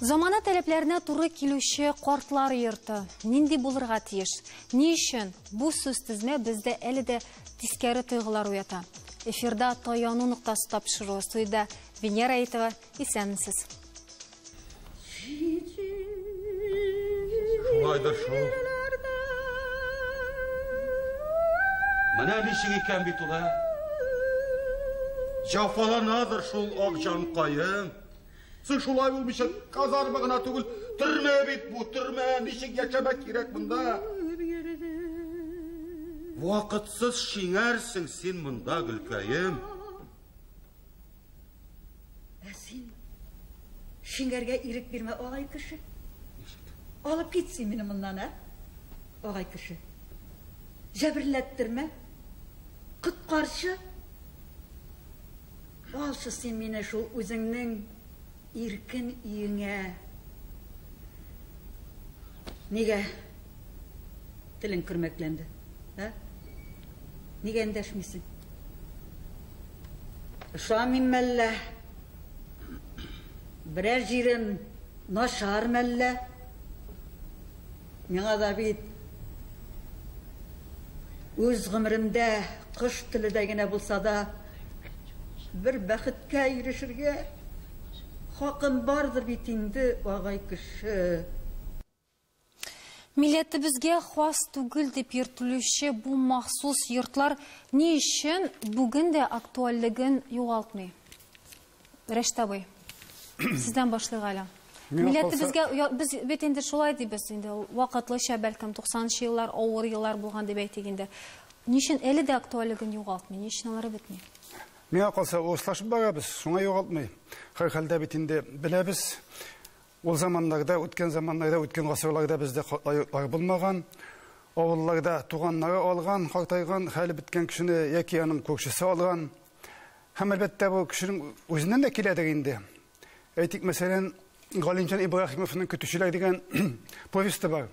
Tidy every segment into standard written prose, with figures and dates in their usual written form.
Замана таләпләренә туры килүче картлар йорты нинди булырга тиеш? Ни өчен бу сүз тезмә бездә әле дә тискәре тойгылар уята? Эфирда Таяну ноктасы тапшыруы, студиядә Венера Әйтова. Исәнмесез. Шулайдыр шул. Менә ничек икән бит ул, ә? Җафаланадыр шул ак җанкаем. Соң шулай булмыйча, казарма гына түгел, төрмә бит бу, төрмә. Ничек яшәмәк кирәк монда? Вакытсыз шиңәрсең син монда, гөлкәем. Ә син шиңәргә ирек бирмә, агай кеше. Алып кит син мине моннан, ә? Агай кеше. Җәберләттермә. Коткарчы. Алчы син мине шул үзеңнең иркен өеңә. Нигә телең көрмәкләнде, ә? Нигә эндәшмисең? Ошамыйм мәллә? Берәр җирем начар мәллә? Миңа да бит үз гомеремдә кош теледәй генә булса да бер бәхеткә ирешергә хакым бардыр бит инде, агай кеше. Милләтебезгә хас түгел дип йөртелүче бу махсус йортлар ни өчен бүген дә актуальлеген югалтмый? Рәшит абый, сездән башлыйк әле. Милләтебезгә без бит инде шулай дибез инде, вакытлыча бәлкем 90 еллар авыр еллар булган дип әйтик инде. Ни өчен әле дә актуальлеген югалтмый? Ни өчен алары бетми? Миңа калса, урыслашып барабыз, шуңа югалтмый. Һәрхәлдә бит инде беләбез, ул заманнарда, үткән заманнарда, үткән гасырларда бездә картлар йортлары булмаган. Авылларда туганнары алган, картайган, хәле беткән кешене яки аның күршесе алган. Һәм әлбәттә бу кешенең үзеннән дә киләдер инде. Әйтик, мәсәлән, Галимҗан Ибраһимовның Көтүчеләр дигән повесте бар.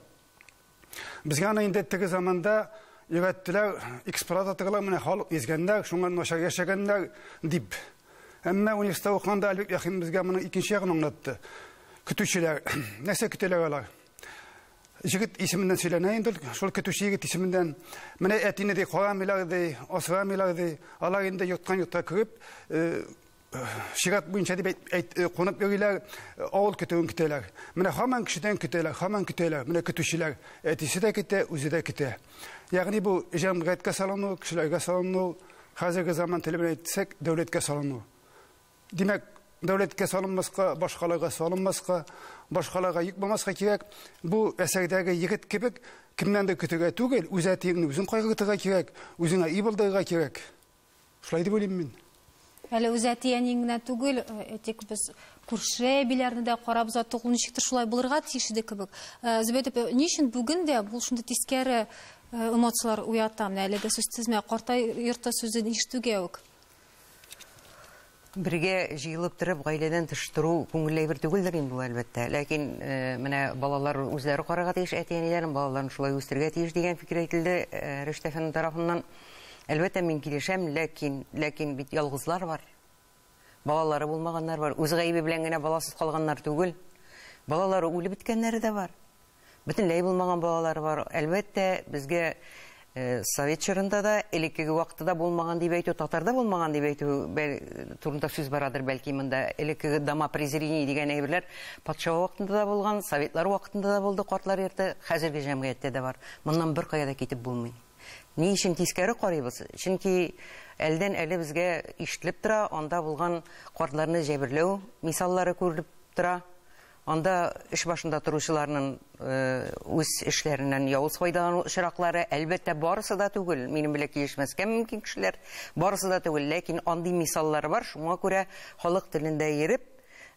Безгә аны инде теге заманда өйрәттеләр, эксплуататорлар менә халык изгәннәр, шуңа начар яшәгәннәр дип. Әмма университетта укыганда Әлбек Яхин безгә моның икенче ягын аңлатты. Көтүчеләр, нәрсә көтәләр алар? Җегет исеменнән сөйләнә инде, шул көтүче егет исеменнән. Менә әтине ди карамыйлар ди, асрамыйлар ди. Алар инде йорттан йортка кереп, чират буенча дип әйт, кунып йөриләр, авыл көтүен көтәләр. Менә һаман кешедән көтәләр, һаман көтәләр. Менә көтүчеләр әтисе дә көтә, үзе дә көтә. Ягъни бу җәмгыятькә салыну, кешеләргә салыну, хәзерге заман теле белән әйтсәк, дәүләткә салыну. Димәк, дәүләткә салынмаска, башкаларга салынмаска, башкаларга йөк булмаска кирәк. Бу әсәрдәге егет кебек кемнәндер көтергә түгел, үз әтиеңне үзең кайгыртырга кирәк, үзеңә өй булдырырга кирәк. Шулай дип уйлыйм мин. Әле үз әти-әниең генә түгел, әйтик, без күрше әбиләрне дә карап озаттык, ул ничектер шулай булырга тиеш иде кебек. Зөбәйдә апа, ни өчен бүген дә бу шундый тискәре эмоцияләр уята? Менә әлеге сүз тезмә, картай йорты сүзен ишетүгә үк. Бергә җыелып торып, гаиләдән тыш тору күңелле әйбер түгелдер инде ул, әлбәттә. Ләкин менә балалар үзләре карарга тиеш, әти-әниләрен, балаларын шулай үстерергә тиеш дигән фикер әйтелде Рәшит әфәнде тарафыннан. Әлбәттә, мин килешәм, ләкин, ләкин бит ялгызлар бар. Балалары булмаганнар бар. Үз гаебе белән генә баласыз калганнар түгел. Балалары үлеп беткәннәре дә бар. Бөтенләй булмаган балалары бар. Әлбәттә, безгә совет чорында да, элеккеге вакытта да булмаган дип әйтү, татарда булмаган дип әйтү турында сүз барадыр бәлки монда. Элеккеге дома презрения дигән әйберләр патша вакытында да булган, советлар вакытында да булды, картлар йорты, хәзерге җәмгыятьтә дә бар. Моннан беркая да китеп булмый. Ни өчен тискәре карыйбыз? Чөнки әлдән әле безгә ишетелеп тора, анда булган картларны җәберләү мисаллары күрелеп тора. Анда эш башында торучыларның үз эшләреннән явыз файдалану очраклары, әлбәттә, барысы да түгел, минем белән килешмәскә мөмкин кешеләр, барысы да түгел, ләкин андый мисаллар бар, шуңа күрә халык телендә йөреп,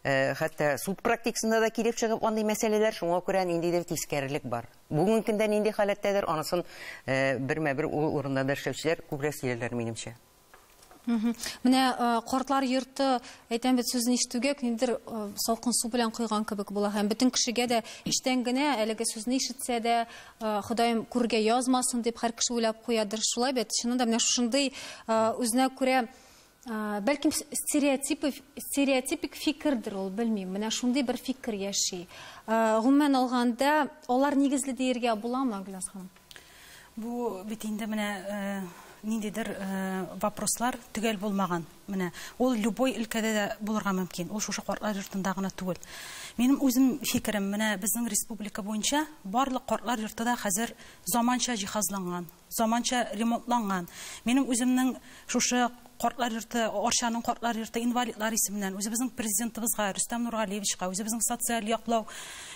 хәтта суд практикасында да килеп чыгып андый мәсьәләләр, шуңа күрә ниндидер тискәрелек бар. Бүгенге көндә нинди халәттәдер, анысын бермә-бер ул урында да эшләүчеләр күбрәк сөйләрләр минемчә. Менә картлар йорты, әйтәм бит, сүзен ишетүгә ниндидер салкын су белән койган кебек була һәм бөтен кешегә дә эчтән генә әлеге сүзне ишетсә дә, Ходаем күргә язмасын дип һәр кеше уйлап куядыр. Шулай бит, чыннан да менә шушындый үзенә күрә Бәлкем стереотипик фикердер ул, белмим. Менә шундый бер фикер яши. Гомумән алганда, алар нигезле диергә буламы, Гөлназ ханым? Бу бит инде менә ниндидер вопрослар төгәл булмаган. Менә ул любой өлкәдә дә булырга мөмкин. Ул шушы картлар йортында гына түгел. Минем үзем фикерем, менә безнең республика буенча барлык картлар йорты да хәзер заманча җиһазланган, заманча ремонтланган. Минем үземнең шушы картлар йорты, Арчаның картлар йорты инвалидлар исеменнән үзебезнең президентыбызга Рөстәм Нургалиевичка, үзебезнең социаль яклау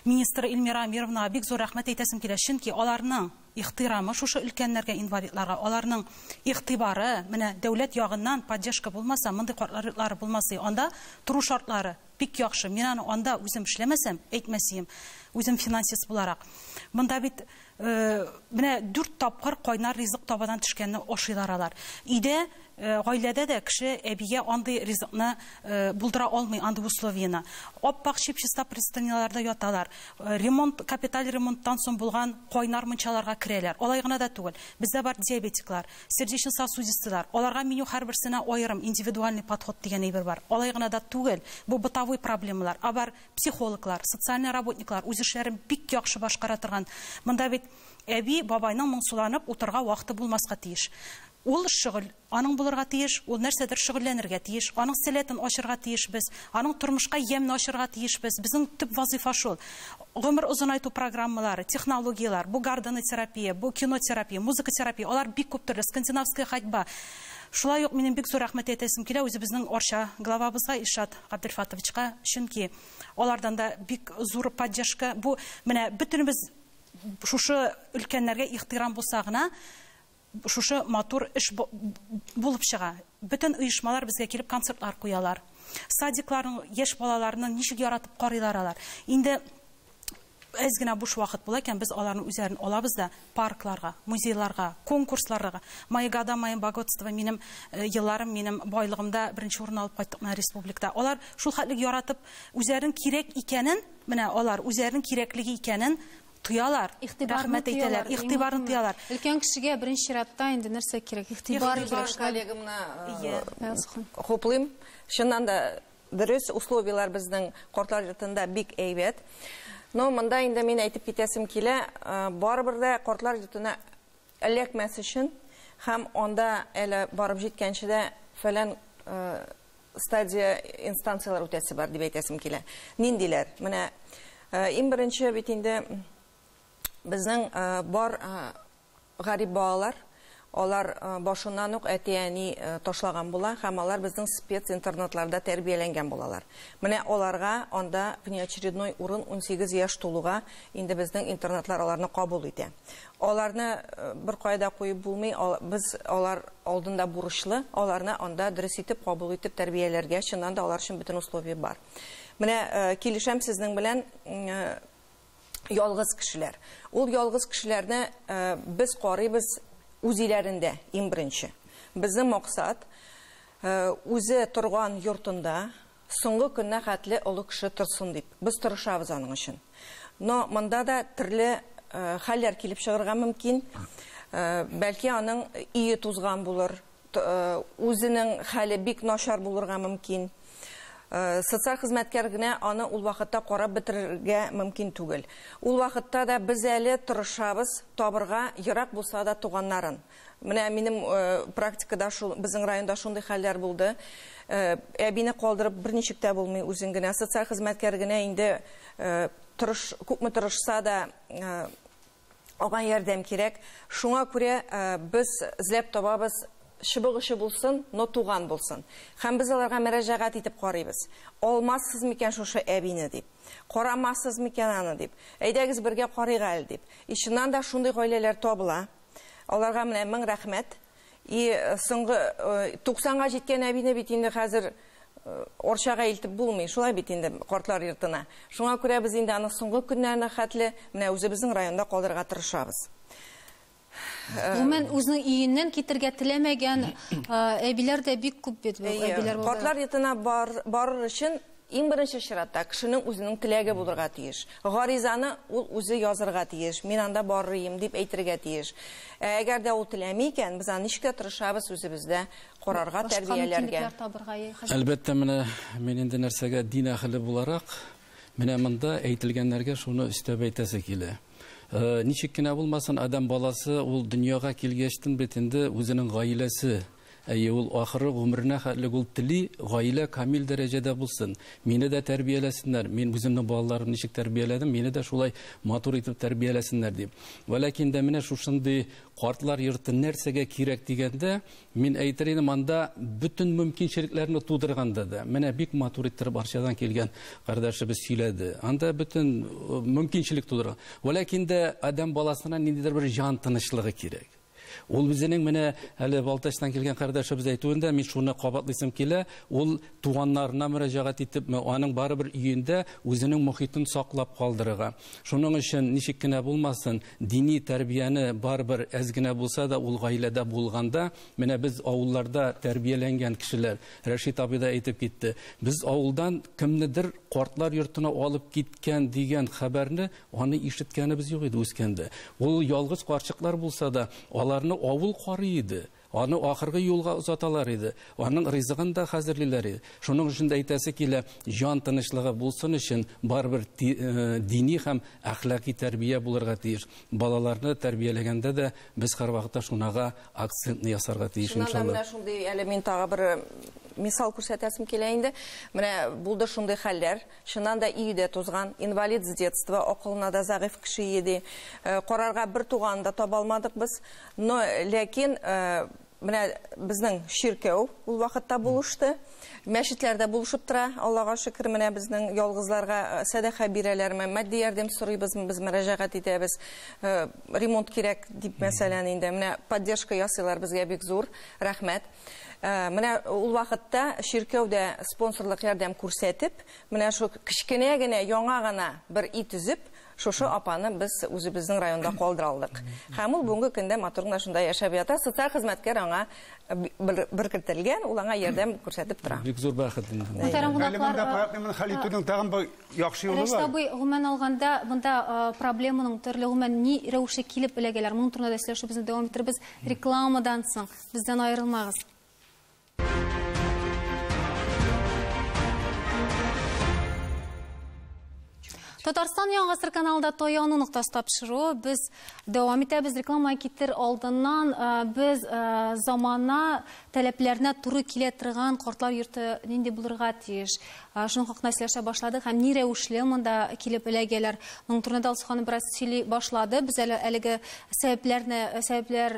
министры Эльмира Амировнага бик зур рәхмәт әйтәсем килә. Чөнки аларның ихтирамы шушы өлкәннәргә, инвалидларга, аларның игътибары, менә дәүләт ягыннан поддержка булмаса, мондый картлар йортлары булмаса, анда тору шартлары бик яхшы. Мин аны анда үзем эшләмәсәм, әйтмәсем, үзем финансист буларак. Монда бит менә 4 тапкыр кайнар ризык табадан төшкәнне ашыйлар алар. Өйдә, гаиләдә дә кеше әбигә андый ризыкны булдыра алмый, андый условияне. Аппак чип-чиста пристаньларда яталар. Ремонт, капиталь ремонттан соң булган кайнар мунчаларга керәләр. Алай гына да түгел. Бездә бар диабетиклар, сердечно-сосудистылар. Аларга меню һәрберсенә аерым индивидуальный подход дигән әйбер бар. Алай гына да түгел. Бу бытовой проблемалар. А бар психологлар, социальный работниклар үз эшләрен бик яхшы башкара торган. Монда бит әби бабайның моңсуланып утырга вакыты булмаска тиеш. Ул шөгыль аның булырга тиеш, ул нәрсәдер шөгыльләнергә тиеш, аның сәләтен ачырга тиешбез, аның тормышка ямьне ачырга тиешбез. Безнең төп вазифа шул. Гомер озынайту программалары, технологияләр, бу гарденотерапия, бу кинотерапия, музыка терапия, алар бик күп төрле, скандинавская ходьба. Шулай ук минем бик зур рәхмәт әйтәсем килә үзебезнең Арча главабызга Илшат Габделфатовичка, чөнки алардан да бик зур поддержка. Бу менә бөтенебез шушы өлкәннәргә ихтирам булса гына шушы матур эш булып чыга. Бөтен оешмалар безгә килеп концертлар куялар. Садикларның яшь балаларны ничек яратып карыйлар алар. Инде әз генә буш вакыт була икән, без аларны үзләрен алабыз да паркларга, музейларга, конкурсларга. Мои года, мои богатства, минем елларым, минем байлыгымда беренче урын алып кайттык менә республикада. Алар шул хәтлек яратып үзләрен кирәк икәнен, менә алар үзләренең кирәклеге икәнен тоялар, рәхмәт әйтәләр, игътибарны тоялар. Өлкән кешегә беренче чиратта инде нәрсә кирәк? Игътибар кирәк. Коллегамны хуплыйм. Чыннан да дөрес условияләр безнең картлар йортында бик әйбәт. Но монда инде мин әйтеп китәсем килә, барыбер дә картлар йортына эләкмәс өчен һәм анда әле барып җиткәнче дә фәлән стадия инстанцияләр үтәсе бар дип әйтәсем килә. Ниндиләр? Менә иң беренче бит инде безнең бар гарип балалар, алар башыннан ук әти-әни ташлаган була һәм алар безнең специнтернатларда тәрбияләнгән булалар. Менә аларга анда внеочередной урын 18 яшь тулуга инде безнең интернатлар аларны кабул итә. Аларны бер кайда куеп булмый, без алар алдында бурычлы, аларны анда дөрес итеп кабул итеп тәрбияләргә, чыннан да алар өчен бөтен условия бар. Менә килешәм сезнең белән, ялгыз кешеләр. Ул ялгыз кешеләрне без карыйбыз үз өйләрендә иң беренче. Безнең максат үзе торган йортында соңгы көннә хәтле олы кеше торсын дип. Без тырышабыз аның өчен. Но монда да төрле хәлләр килеп чыгарга мөмкин. Бәлки аның өе тузган булыр, үзенең хәле бик начар булырга мөмкин. Социаль хезмәткәр генә аны ул вакытта карап бетерергә мөмкин түгел. Ул вакытта да без әле тырышабыз табырга, ерак булса да туганнарын. Менә минем практикада шул, безнең районда шундый хәлләр булды. Әбине калдырып берничек тә булмый үзен генә. Социаль хезмәткәр генә инде күпме тырышса да аңа ярдәм кирәк. Шуңа күрә без эзләп табабыз, чыбык очы булсын, но туган булсын. Һәм без аларга мөрәҗәгать итеп карыйбыз. Алмассыз микән шушы әбине дип, карамассыз микән аны дип, әйдәгез бергә карыйк әле дип. И чыннан да шундый гаиләләр табыла. Аларга менә мең рәхмәт. И соңгы 90-га җиткән әбине бит инде хәзер Орчага илтеп булмый, шулай бит инде картлар йортына. Шуңа күрә без инде аны соңгы көннәренә хәтле менә үзебезнең районда калдырырга тырышабыз. Гомумән, үзенең өеннән китергә теләмәгән әбиләр дә бик күп бит бу әбиләр булды. Картлар йортына барыр өчен Иң беренче чиратта кешенең үзенең теләге булырга тиеш. Гаризаны ул үзе язырга тиеш. Мин анда барыйм дип әйтергә тиеш. Әгәр дә ул теләми икән, без аны ничек тә тырышабыз үзебездә карарга, тәрбияләргә. Әлбәттә, менә мин инде нәрсәгә дин әһеле буларак, менә монда әйтелгәннәргә шуны өстәп әйтәсе килә. Ничек кенә булмасын, адам баласы ул дөньяга килгәчтен бит инде үзенең гаиләсе. Әйе, ул ахыры гомеренә хәтлек ул тели гаилә камил дәрәҗәдә булсын. Мине дә тәрбияләсеннәр. Мин үземнең балаларымны ничек тәрбияләдем, мине дә шулай матур итеп тәрбияләсеннәр дип. Вәләкин дә менә шушындый картлар йорты нәрсәгә кирәк дигәндә, мин әйтер идем, анда бөтен мөмкинчелекләрне тудырганда да. Менә бик матур итеп Арчадан килгән кардәшебез сөйләде. Анда бөтен мөмкинчелек тудырган. Вәләкин дә адәм баласына ниндидер бер җан тынычлыгы кирәк. Ул үзенең менә әле Балтачтан килгән кардәшебез әйтүендә мин шуны кабатлыйсым килә, ул туганнарына мөрәҗәгать итеп, аның барыбер өендә үзенең мохитен саклап калдырырга. Шуның өчен ничек кенә булмасын, дини тәрбияне барыбер әз генә булса да ул гаиләдә булганда, менә без авылларда тәрбияләнгән кешеләр, Рәшит абый да әйтеп китте, без авылдан кемнедер картлар йортына алып киткән дигән хәбәрне аны ишеткәнебез юк иде үскәндә. Ул ялгыз карчыклар булса да, аларны авыл карый иде. Аны ахыргы юлга озаталар иде. Аның ризыгын да хәзерлиләр иде. Шуның өчен дә әйтәсе килә, җан тынычлыгы булсын өчен барыбер дини һәм әхлаки тәрбия булырга тиеш. Балаларны тәрбияләгәндә дә без һәрвакытта шунага акцентны ясарга тиеш, иншалла. Менә шундый әле мин тагы бер мисал күрсәтәсем килә инде. Менә булды шундый хәлләр. Чыннан да өйдә тузган, инвалид с детства, акылына да зәгыйфь кеше иде. Карарга бер туганын да таба алмадык без. Но ләкин менә безнең чиркәү ул вакытта булышты. Мәчетләрдә булышып тора, Аллага шөкер, менә безнең ялгызларга сәдака бирәләрме, матди ярдәм сорыйбыз, без мөрәҗәгать итәбез. Ремонт кирәк дип мәсәлән инде. Менә поддержка ясыйлар безгә бик зур, рәхмәт. Менә ул вакытта чиркәүдә спонсорлык ярдәм күрсәтеп, менә шу кечкенә генә яңа гына бер өй төзеп, шушы апаны без үзебезнең районда калдыра алдык. Һәм ул бүгенге көндә матур гына шунда яшәп ята. Социаль хезмәткәр аңа беркетелгән, ул аңа ярдәм күрсәтеп тора. Бик зур бәхет инде. Мөхтәрәм кунаклар, хәл итүнең тагын бер яхшы юлы бар. Рәшит абый, гомумән алганда, монда проблеманың төрле гомумән ни рәвеше килеп эләгәләр. Моның турында да сөйләшүебезне дәвам иттербез. Рекламадан соң бездән аерылмагыз. Татарстан Яңа Гасыр каналында Таяну ноктасы тапшыруы. Без дәвам итәбез. Реклама китер алдыннан без замана таләпләренә туры килә торган картлар йорты нинди булырга тиеш. Шуның хакында сөйләшә башладык һәм ни рәвешле монда килеп эләгәләр. Моның турында Алсу ханым бераз сөйли башлады. Без әле әлеге сәбәпләр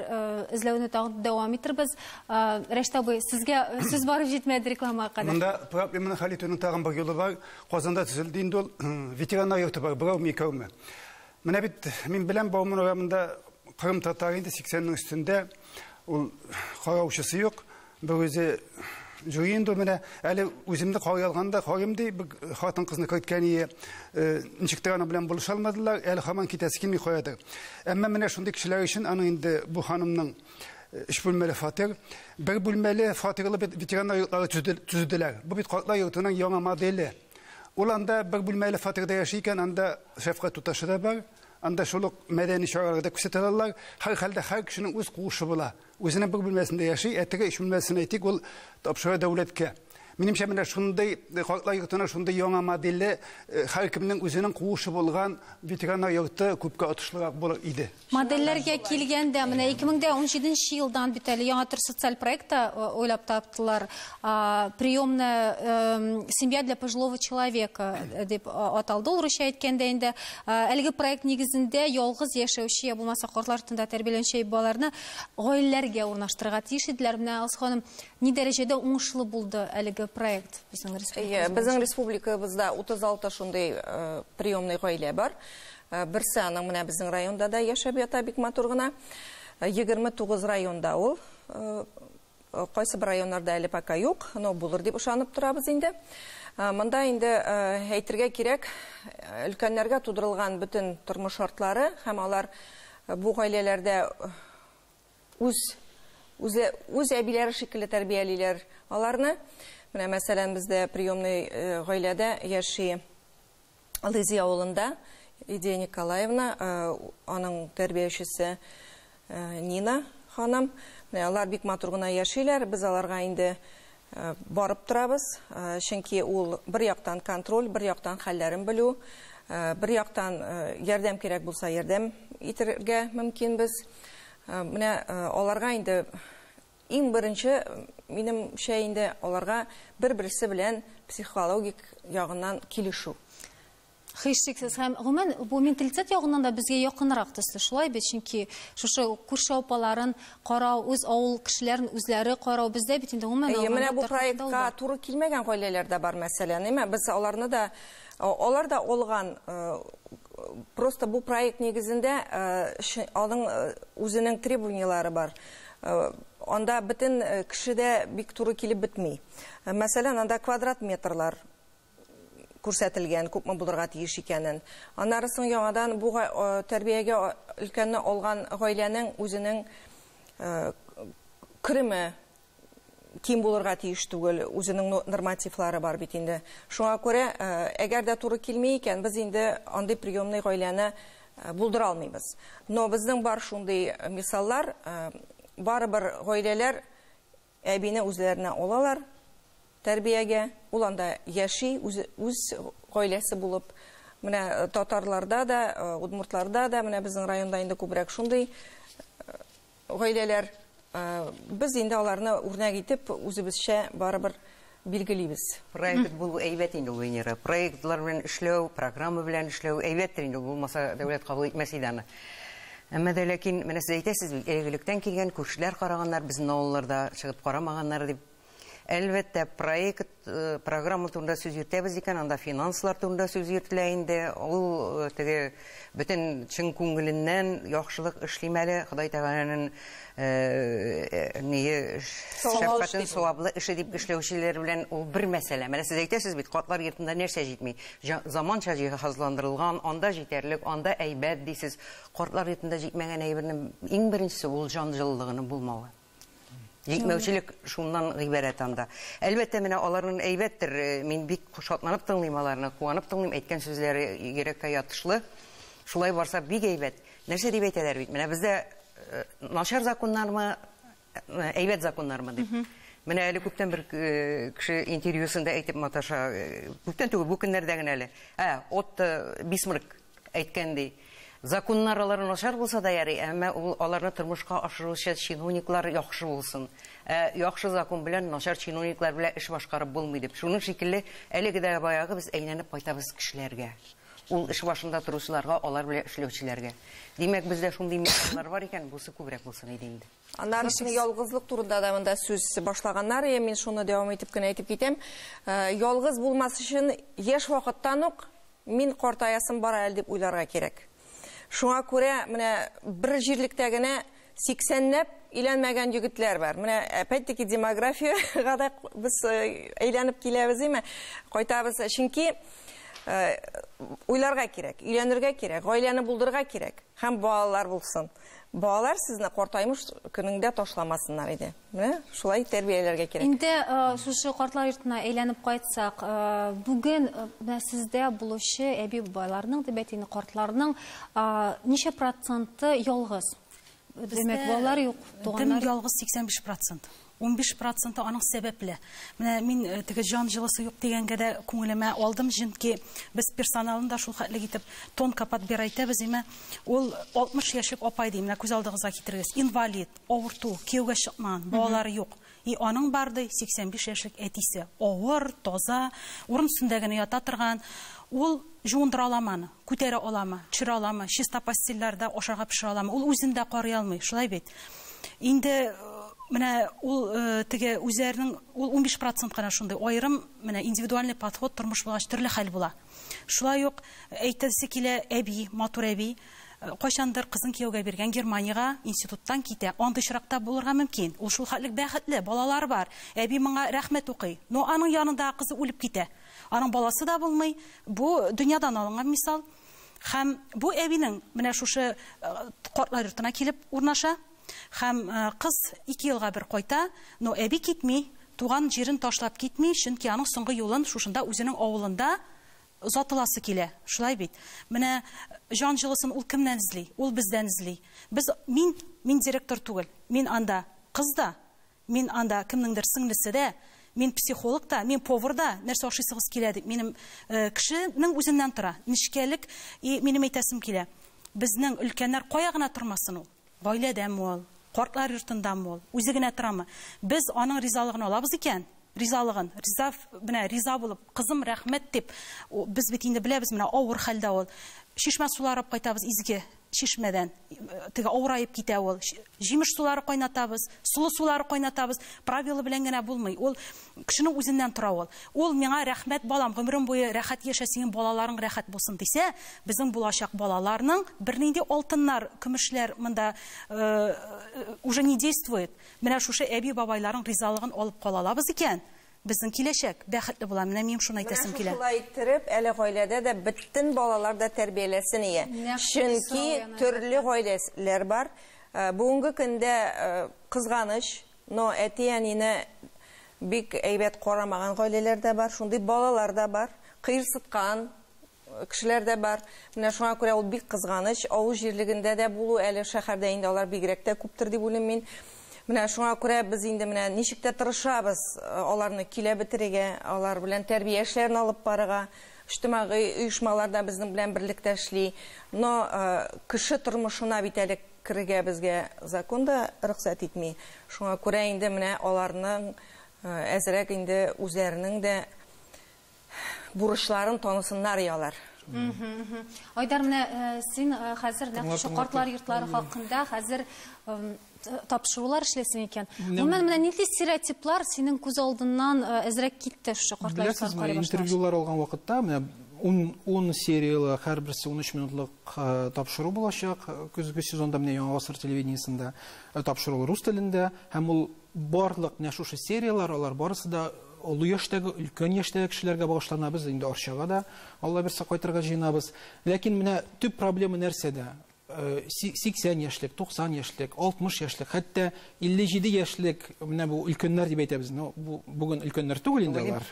эзләүне тагын дәвам итербез. Рәшит абый, сезгә сүз барып җитмәде рекламага кадәр. Монда проблеманы хәл итүнең тагын бер юлы бар. Казанда төзелде инде ул ветераннар йорты бар, берәүме, икәүме. Менә бит мин беләм, Бауман урамында Кырым татары инде 80-нең өстендә, ул караучысы юк, бер үзе йөри инде менә. Әле үземне карый алганда карыйм ди, бер хатын кызны керткән ие, ничек тә аның белән булыша алмадылар, әле һаман китәсе килми каядыр. Әмма менә шундый кешеләр өчен аның инде бу ханымның өч бүлмәле фатир, бер бүлмәле фатирлы бит ветераннар йортлары төзеделәр. Бу бит картлар йортының яңа моделе. Ул анда бер бүлмәле фатирда яши икән, анда шәфкать туташы да бар, анда шул ук мәдәни чараларда күрсәтә алалар. Һәр хәлдә һәр кешенең үз куышы була. Үзенең бер бүлмәсендә яши, ә теге өч бүлмәсен әйтик, ул тапшыра дәүләткә. Минемчә, менә шундый картлар йортына шундый яңа модельле һәр кемнең үзенең куышы булган ветераннар йорты күпкә отышлырак булыр иде. Модельләргә килгәндә, менә 2017 елдан бит әле яңа төр социаль проект уйлап таптылар. Приемная семья для пожилого человека дип аталды ул русча әйткәндә инде. Әлеге проект нигезендә ялгыз яшәүче я булмаса картлар йортында тәрбияләнүче балаларны гаиләләргә урнаштырырга тиеш иделәр. Менә Алсу ханым, ни дәрәҗәдә уңышлы булды әлеге проект безнең республикабызда? Безнең республикабызда 36 шундый приемный гаилә бар. Берсе аның менә безнең районда да яшәп ята бик матур гына. 29 районда ул. Кайсы бер районнарда әле пока юк, но булыр дип ышанып торабыз инде. Монда инде әйтергә кирәк, өлкәннәргә тудырылган бөтен тормыш шартлары һәм алар бу гаиләләрдә үз әбиләре шикелле тәрбиялиләр аларны. Менә, мәсәлән, бездә приемный гаиләдә яши Лызи авылында Идея Николаевна, аның тәрбиячесе Нина ханым. Менә алар бик матур гына яшиләр. Без аларга инде барып торабыз. Чөнки ул бер яктан контроль, бер яктан хәлләрен белү, бер яктан ярдәм кирәк булса ярдәм итәргә мөмкинбез. Менә аларга инде иң беренче, минемчә инде, аларга бер-берсе белән психологик ягыннан килешү. Һичшиксез, һәм гомумән бу менталитет ягыннан да безгә якынрак төсле, шулай бит, чөнки шушы күрше апаларын карау, үз авыл кешеләрен үзләре карау бездә бит инде гомумән. Әйе, менә бу проектка туры килмәгән гаиләләр дә бар, мәсәлән, әмма без аларны да, алар да алган, просто бу проект нигезендә аның үзенең требованияләре бар. Анда бөтен кеше дә бик туры килеп бетми. Мәсәлән, анда квадрат метрлар күрсәтелгән, күпме булырга тиеш икәнен. Аннары соң яңадан бу тәрбиягә өлкәнне алган гаиләнең үзенең кереме ким булырга тиеш түгел, үзенең нормативлары бар бит инде. Шуңа күрә, әгәр дә туры килми икән, без инде андый приемный гаиләне булдыра алмыйбыз. Но безнең бар шундый мисаллар, барыбер гаиләләр әбине үзләренә алалар тәрбиягә, ул анда яши, үз гаиләсе булып. Менә татарларда да, удмуртларда да, менә безнең районда инде күбрәк шундый гаиләләр. Без инде аларны үрнәк итеп, үзебезчә барыбер билгелибез. Проект булу әйбәт инде ул, Венера. Проектлар белән эшләү, программа белән эшләү әйбәттер инде ул, булмаса дәүләт кабул итмәс иде аны. Әмма дә ләкин менә сез әйтәсез бит, элек-электән килгән күршеләр караганнар, безнең авылларда чыгып карамаганнар дип. Әлбәттә, проект, программа турында сүз йөртәбез икән, анда финанслар турында сүз йөртелә инде. Ул теге бөтен чын күңеленнән яхшылык эшлим әле, Ходай Тәгаләнең ние шәфкатен, саваплы эше дип эшләүчеләр белән ул бер мәсьәлә. Менә сез әйтәсез бит, картлар йортында нәрсә җитми? Заманча җиһазландырылган, анда җитәрлек, анда әйбәт дисез. Картлар йортында җитмәгән әйбернең иң беренчесе ул җан җылылыгының булмавы. Җитмәүчелек шуннан гыйбарәт анда. Әлбәттә, менә аларның әйбәттер, мин бик шатланып тыңлыйм аларны, куанып тыңлыйм, әйткән сүзләре йөрәккә ятышлы. Шулай барса бик әйбәт. Нәрсә дип әйтәләр бит? Менә бездә начар законнармы, әйбәт законнармы дип. Менә әле күптән бер кеше интервьюсында әйтеп маташа, күптән түгел, бу көннәрдә генә әле. Отто Бисмарк әйткән ди. Законнар алар начар булса да ярый, әмма ул аларны тормышка ашыручы чиновниклар яхшы булсын. Яхшы закон белән начар чиновниклар белән эш башкарып булмый дип. Шуның шикелле әлеге дә баягы без әйләнеп кайтабыз кешеләргә. Ул эш башында торучыларга, алар белән эшләүчеләргә. Димәк, бездә шундый мисаллар бар икән, бусы күбрәк булсын иде инде. Аннары ялгызлык турында да монда сүз башлаганнар, мин шуны дәвам итеп кенә әйтеп китәм. Ялгыз булмас өчен яшь вакыттан ук мин картаясым бар әле дип уйларга кирәк. Шуңа күрә менә бер җирлектә генә 80-ләп өйләнмәгән егетләр бар. Менә опять-таки демографиягә дә без әйләнеп киләбез, әйме? Кайтабыз, чөнки уйларга кирәк, өйләнергә кирәк, гаиләне булдырырга кирәк һәм балалар булсын. Балалар сезне картаймыш көнеңдә ташламасыннар иде. Менә шулай тәрбияләргә кирәк. Инде шушы картлар йортына әйләнеп кайтсак, бүген менә сездә булучы әби-бабайларның, дип әйтик, картларның ничә проценты ялгыз? Димәк, балалар юк, туганнар. Дим ялгыз 85%. 15% аның сәбәпле. Менә мин теге җан җылысы юк дигәнгә дә күңелемә алдым, чөнки без персоналын да шул хәтлек итеп тонко подбирать итәбез, әмма ул 60 яшьлек апай дим, менә күз алдыгызга китерегез. Инвалид, авырту, кияүгә чыкмаган, балалары юк. И аның бар ди 85 яшьлек әтисе, авыр, таза, урын өстендә генә ята торган. Ул жуындыра аламы, күтәрә аламы, төшерә аламы, чиста постельләрдә ашарга пешерә аламы, ул үзен дә карый алмый, шулай бит. Инде менә ул теге үзләренең ул 15% кына шундый аерым, менә индивидуальный подход тормыш булгач төрле хәл була. Шулай ук әйтәсе килә, әби, матур әби, кайчандыр кызын кияүгә биргән Германиягә институттан китә. Андый очракта булырга мөмкин. Ул шул хәтлек бәхетле, балалар бар. Әби моңа рәхмәт укый. Но аның янында кызы үлеп китә. Аның баласы да булмый. Бу дөньядан алынган мисал. Һәм бу әбинең менә шушы картлар йортына килеп урнаша. Һәм кыз 2 елга бер кайта, но әби китми. Туган җирен ташлап китми, чөнки аның соңгы юлын шушында үзенең авылында озатыласы килә. Шулай бит. Менә җан җылысын ул кемнән эзли? Ул бездән эзли. Без мин директор түгел. Мин анда кыз да, мин анда кемнеңдер сеңлесе дә, мин психолог та, мин повар да, нәрсә ашыйсыгыз килә дип. Минем кешенең үзеннән тора. Нечкәлек, и минем әйтәсем килә. Безнең өлкәннәр кая гына тормасын ул? Гаиләдәме ул, картлар йортындамы ул, үзе генә торамы? Без аның ризалыгын алабыз икән, ризалыгын, риза, менә риза булып, кызым рәхмәт дип, без бит инде беләбез, менә авыр хәлдә ул. Чишмә сулары алып кайтабыз изге чишмәдән, теге авыраеп китә ул. Җимеш сулары кайнатабыз, сулы сулары кайнатабыз, правила белән генә булмый. Ул кешенең үзеннән тора ул. Ул миңа рәхмәт балам, гомерем буе рәхәт яшә, синең балаларың рәхәт булсын дисә, безнең булачак балаларның бернинди алтыннар, көмешләр монда уже не действует. Менә шушы әби-бабайларның ризалыгын алып кала алабыз икән, безнең киләчәк бәхетле була. Менә минем шуны әйтәсем килә. Менә шулай иттереп, әле гаиләдә дә бөтен балалар да тәрбияләсен ия. Чөнки төрле гаиләләр бар. Бүгенге көндә кызганыч, но әти-әнине бик әйбәт карамаган гаиләләр дә бар, шундый балалар да бар, кыерсыткан кешеләр дә бар. Менә шуңа күрә ул бик кызганыч. Авыл җирлегендә дә булу, әле шәһәрдә инде алар бигрәк тә күптер дип уйлыйм мин. Менә шуңа күрә без инде менә ничек тә тырышабыз аларны килә бетерергә, алар белән тәрбия эшләрен алып барырга. Иҗтимагый оешмалар да безнең белән берлектә эшли. Но кеше тормышына бит әле керергә безгә закон да рөхсәт итми. Шуңа күрә инде менә аларның әзрәк инде үзләренең дә бурычларын танысыннар ялар. Айдар, менә син хәзер нәкъ шушы картлар йортлары хакында хәзер тапшырулар эшләсең икән. Гомумән, менә нинди стереотиплар синең күз алдыннан әзрәк китте шушы картлар йортлары карый башлагач? Интервьюлар алган вакытта менә 10 сериялы, һәрберсе 13 минутлык тапшыру булачак. Көзге сезонда менә Яңа гасыр телевидениесендә тапшыру рус телендә, һәм ул барлык менә шушы сериялар, алар барысы да олы яшьтәге, өлкән яшьтәге кешеләргә багышлана. Без инде Арчага да Алла бирсә кайтырга җыенабыз. Ләкин менә төп проблема нәрсәдә? 80 яшьлек, 90 яшьлек, 60 яшьлек, хәтта 57 яшьлек, менә бу өлкәннәр дип әйтәбез. Но бу бүген өлкәннәр түгел инде алар.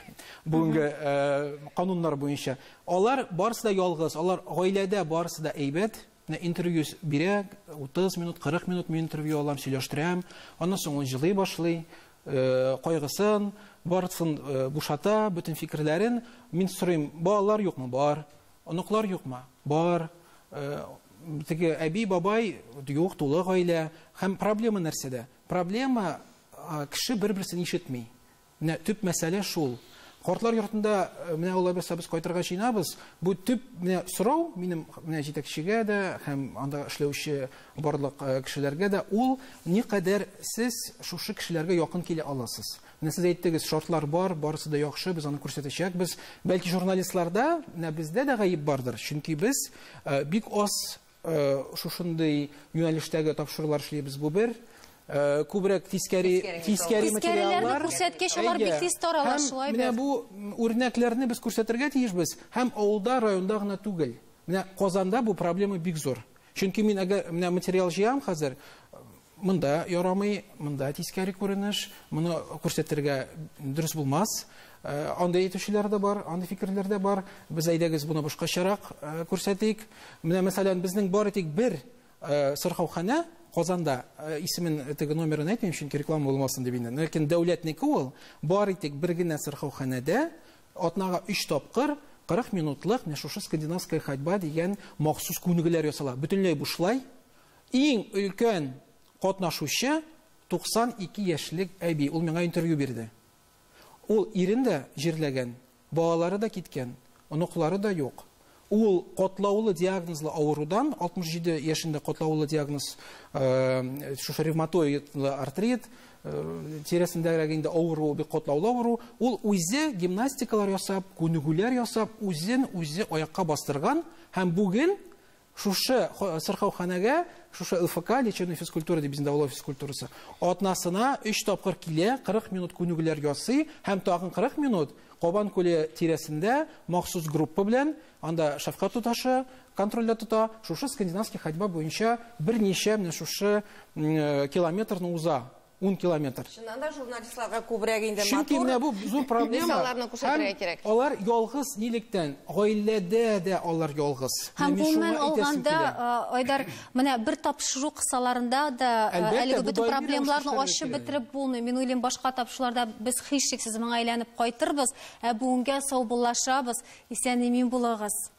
Бүгенге кануннар буенча алар барысы да ялгыз, алар гаиләдә барысы да әйбәт. Менә интервью бирә, 30 минут, 40 минут мин интервью алам, сөйләштерәм. Аннан соң ул җылый башлый, кайгысын, барысын бушата, бөтен фикерләрен. Мин сорыйм, балалар юкмы? Бар. Оныклар юкмы? Бар. Теге әби, бабай юк, тулы гаилә. Һәм проблема нәрсәдә? Проблема кеше бер-берсен ишетми. Менә төп мәсьәлә шул. Картлар йортында менә алла бирсә без кайтырга җыенабыз. Бу төп менә сорау минем менә җитәкчегә дә һәм анда эшләүче барлык кешеләргә дә, ул никадәр сез шушы кешеләргә якын килә аласыз. Менә сез әйттегез, шартлар бар, барысы да яхшы, без аны күрсәтәчәкбез. Бәлки журналистларда, менә бездә дә гаеп бардыр, чөнки без бик аз шушындый юнәлештәге тапшырулар эшлибез. Бу бер күбрәк тискәре материаллар. Күрсәткәч, алар бик тиз тарала, шулай бит. Менә бу үрнәкләрне без күрсәтергә тиешбез. Һәм авылда, районда гына түгел. Менә Казанда бу проблема бик зур. Чөнки мин әгәр менә материал җыям хәзер, монда ярамый, монда тискәре күренеш, моны күрсәтергә дөрес булмас. Андый әйтүчеләр дә бар, андый фикерләр дә бар. Без әйдәгез моны башкачарак күрсәтик. Менә мәсәлән, безнең бары тик бер сырхауханә Казанда, исемен теге номерын әйтмим, чөнки реклама булмасын дип инде. Ләкин дәүләтнеке ул, бары тик бер генә сырхауханәдә атнага 3 тапкыр 40 минутлык менә шушы скандинавская ходьба дигән махсус күнегүләр ясала. Бөтенләй бушлай. Иң өлкән катнашучы 92 яшьлек әби. Ул миңа интервью бирде. Ул ирен дә җирләгән, балалары да киткән, оныклары да юк. Ул катлаулы диагнозлы авырудан, 67 яшендә катлаулы диагноз, шушы ревматоидлы артрит, тирәсендәрәк инде авыру, бик катлаулы авыру, ул үзе гимнастикалар ясап, күнегүләр ясап, үзен үзе аякка бастырган һәм бүген шушы сырхауханәгә, шушы ЛФК, лечебная физкультура дип безнең дәвалау физкультурасы, атнасына 3 тапкыр килә, 40 минут күнегүләр ясый һәм тагын 40 минут Кабан күле тирәсендә махсус группа белән, анда шәфкать туташы контрольдә тота, шушы скандинавский ходьба буенча берничә менә шушы километрны уза. 10 километр. Чыннан да журналистларга күбрәк инде Чөнки матур менә бу зур проблема. Мисалларны күрсәтергә Һәм кирәк. Алар ялгыз нилектән, гаиләдә дә алар ялгыз. Һәм Менә мин гомумән шуңа әйтәсем алганда, килә. Айдар, менә бер тапшыру кысаларында да Әлбәттә, әлеге бу бөтен даими проблемаларны рәвештә ачып эшләргә бетереп булмый. Мин уйлыйм, башка тапшыруларда без һичшиксез моңа әйләнеп кайтырбыз. Ә бүгенгә саубуллашабыз. Исән-имин булыгыз.